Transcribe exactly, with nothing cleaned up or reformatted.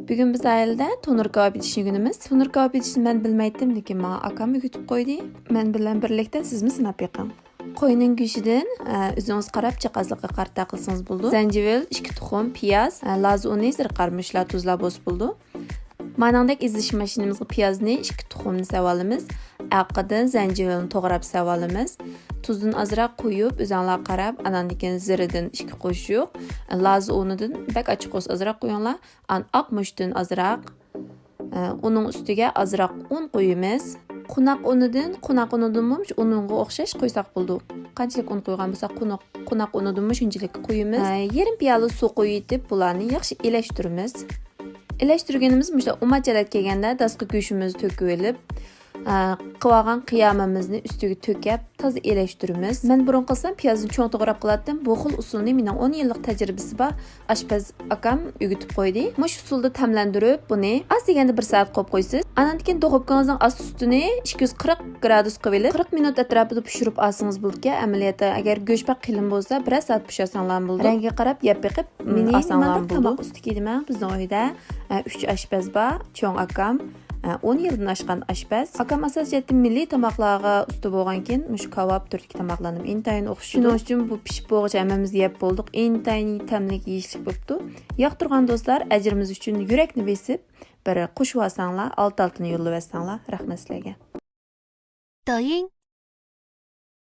بۈگۈن بىز ئائىلىدە تونۇر كاۋاپ ئېتىشنى ئۆگىنىمىز. تونۇر كاۋاپ ئېتىشنى مەن بىلمەيتتىم، لېكىن ماڭا ئاكام ئۆگىتىپ قويدى. مەن بىلەن بىرلىكتە سىزمۇ سىناپ بېقىڭ. قوينىڭ گۆشىدىن، ئە، ئۆزىڭىز قاراپ جاقازلىققا قارىتا قىلسىڭىز بولىدۇ. زەنجىۋىل، ئىككى تۇخۇم پىياز، ئە، لازا ئۇنى، زىرقار مۇشۇلار تۇزلار بولسا بولىدۇ. مانىڭدەك ئېزىش ماشىنىمىزغا پىيازنى ئىككى تۇخۇمنى سېلىۋالىمىز. ئارقىدىن زەنجىۋىلنى توغراپ سېلىۋالىمىز. تۇزدىن ئازراق قويۇپ، ئۆزۈڭلار قاراپ، ئاناندىن كېيىن زىرىدىن ئىككى قوشۇق، لازا ئۇنىدىن بەك ئاچچىق بولسا ئازراق قويۇڭلار. ئان ئاق مۇچتىن ئازراق، ئە، ئۇنىڭ ئۈستىگە ئازراق ئۇن قويىمىز. قوناق ئۇنىدىن، قوناق ئۇنىدىنمۇ مۇشۇ ئۇنىغا ئوخشاش قويساق بولىدۇ. قانچىلىك ئۇن قويغان بولساق، قوناق، قوناق ئۇنىدىنمۇ شۇنچىلىك قويىمىز. ئە، يېرىم پىيالە سۇ قويۇۋېتىپ، بۇلارنى ياخشى ئېلەشتۈرىمىز. ئېلەشتۈرگىنىمىز مۇشۇنداق ئۇماچ ھالەتكە كەلگەندە داسقا گۆشىمىزنى تۆكۈۋېلىپ، ئە، قىلىۋالغان قىيامىمىزنى ئۈستىگە تۆكۈپ، تازا ئېلەشتۈرىمىز. مەن بۇرۇن قىلسام پىيازنى چوڭ توغراپ قىلاتتىم. بۇ خىل ئۇسۇلنى مېنىڭ ئون يىللىق تەجرىبىسى بار ئاشپەز ئاكام ئۆگىتىپ قويدى. مۇشۇ ئۇسۇلدا تەملەندۈرۈپ، بنى ئاز دېگەندە بىر سائەت قويۇپ قويىسىز. ئاندىن كېيىن دۇخوپكىڭىزنىڭ ئاستى ئۈستىنى ئىككى يۈز قىرىق گرادۇس قىلىۋېلىپ، قىرىق مىنۇت ئەتراپىدا پىشۇرۇپ ئالسىڭىز بولىدىكەن. ئەمەلىيەتتە، ئەگەر گۆش بەك قېلىن بولسا، بىرەر سائەت پىشۇرساڭلارمۇ بولىدۇ. رەڭگىگە قاراپ يەپ بېقىپ، مم، مېنى ئالساڭلارمۇ نېمانداق بولىدۇ. تاماق ئۈستى كىيدىمەن. بىزنىڭ ئۆيدە، ئە، ئۈچ ئاشپەز بار. چوڭ ئاكام، ئە، ئون يىلدىن ئاشقان ئاشپەز. ئاكام ئاساسىي جەھەتتىن مىللىي تاماقلارغا ئۇستا بولغانكىن، مۇشۇ كاۋاپ تۈرىدىكى تاماقلارنى ئىنتايىن ئوخشىتىدۇ. شۇنىڭ ئۈچۈن بۇ پىشىپ بولغۇچە ھەممىمىز يەپ بولدۇق. ئىنتايىن تەملىك، يېيىشلىك بوپتۇ. ياقتۇرغان دوستلار، ئەجرىمىز ئۈچۈن يۈرەكنى بېسىپ، بىر قوشۇۋالساڭلار، ئالتە ئالتىنى يوللىۋەتسەڭلار، رەھمەت سىلەرگە. 抖音、